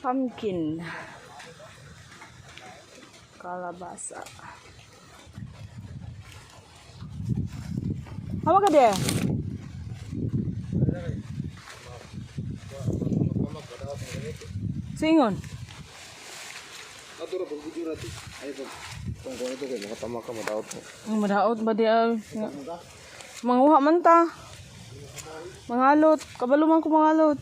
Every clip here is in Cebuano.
Pumpkin. Kalabasa. Hawa ka de? Singon. Ato ra pag video ra ti. Ay pag kung kuno to kay makatama ka madaot mo. Ang madaot ba di ay? Manguha man ta. Mangalot. Kabalo man ko mangalot.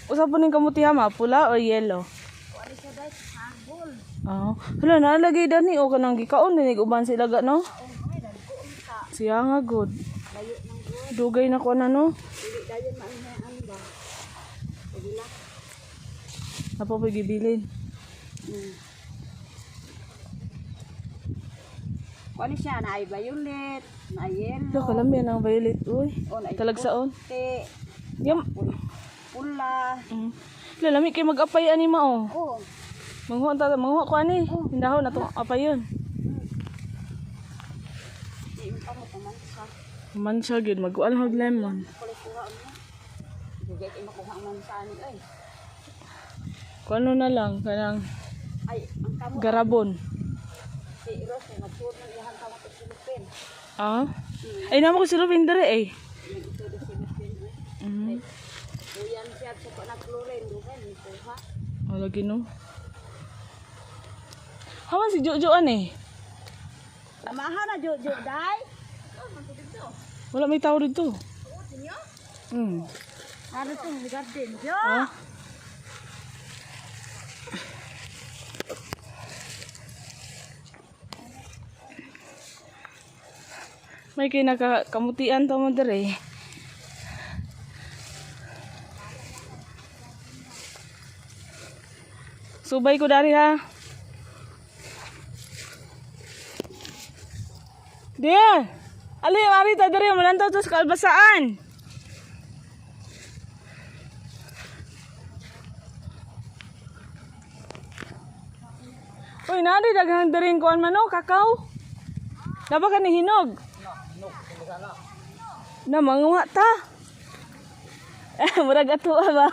Usa po ning kamuti ha, ma? Pula o yellow? Ah, hala nalagay dani o kanang gikaon ni uban sila ga no? Siya nga good. Dugay na ko na no. Napo gibilin. Kuan siya na ay violet, na ay Hala yellow, kalami ang violet uy. o na ay Talagsaon. puti, Yam. pula. Hala lami kay mag-apay ani ma oh. Oh, Manguha ta, manguha ko ani. Hindahon na tong apayon. di mo pa mo pamansa. Man siya gyud magkuan hog lemon. Kulay kuha mo. Dugay kay makuha ang mansa ni oy. Kuano na lang kanang Ay, ang kamo garabon. si Rose ay magtuod ng iyang kamo sa Philippine. Ah? Ay namo ko silupin dere eh. Yung ito do Philippine. Duyan siya sa pa nagklorin, dugay ni kuha. Wala gino. Haman si Jojo an eh. Amahan na Jojo dai. Wala may tao dito. Ano to garden jo? Ah? May kinakamutian to mo dere. Subay ko dari ha. Dear! Ali, ari ta dere, malantaw to sa kalbasaan. Uy, nari daghang dering kuan man oh, kakao. Naba ka ni hinog? Na manguha ta. Eh, murag ato ba?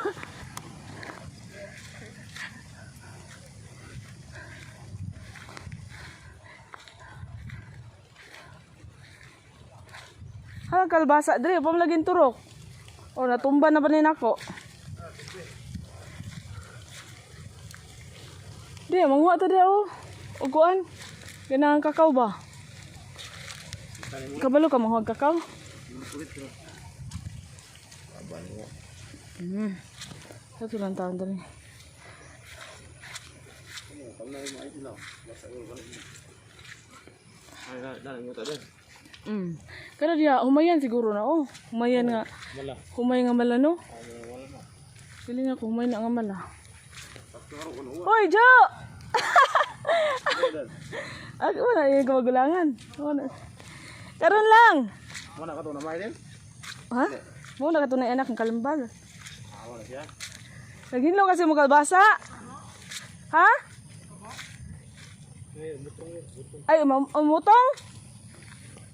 Ha, kalbasa dre, pam laging turok. O natumba na ba ni nako? Di, manguha ta di oh. O kuan. Ganang kakao ba? Kabalo ka manguha og kakao? Sa tulang taon dali. Ay na na mo ta din. Kada diya, humayan siguro na oh. Humayan nga. Mala. Humay nga mala no? Pili nga ko humay na nga mala. Hoy, Jo! Ako wala yung kamagulangan. Wala. Karon lang. Wala ka to na may din. Ha? Mo na katunay anak ng kalambal. Ah, wala siya. Naghinlo kasi mo kalbasa. Ha? Ay, umutong?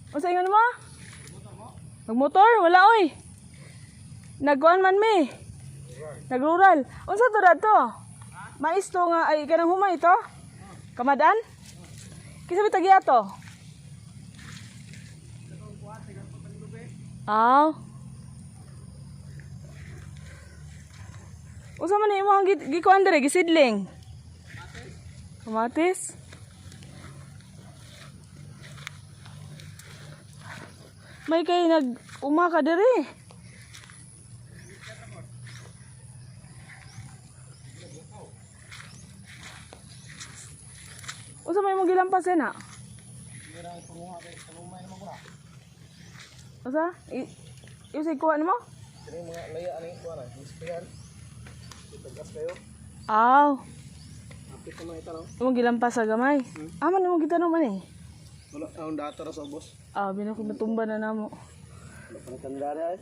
Unsa ingon mo? Nagmotor? Wala oy. Nagkuan man mi. Nagrural. Unsa to dato? Mais to nga ay kanang humay to? Kamadan? Kinsa may tagiya to? Aw. Unsa man imo ang gikuan dire gisidling? Kamatis. May kay nag uma ka dire. Unsa may imong gilampas na? Unsa? Usay kuha nimo? Kini mga laya ani kuha na. Ispayan. Itagas kayo. Aw. Apit naman ita no. Imong gilampas sa gamay. Ah, man imong gitanom man eh. Wala ang data ra sa ubos. Ah, bino ko natumba na namo. Wala pa nakandara ay.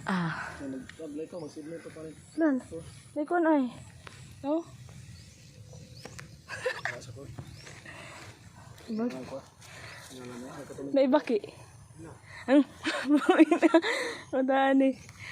Ah. Nag-apply ko magsidlay pa rin. Lan. May kuan ay. No? Wala sa ko. Iba- Ang kuha. Ano na na Naibaki. Ang, wala ni.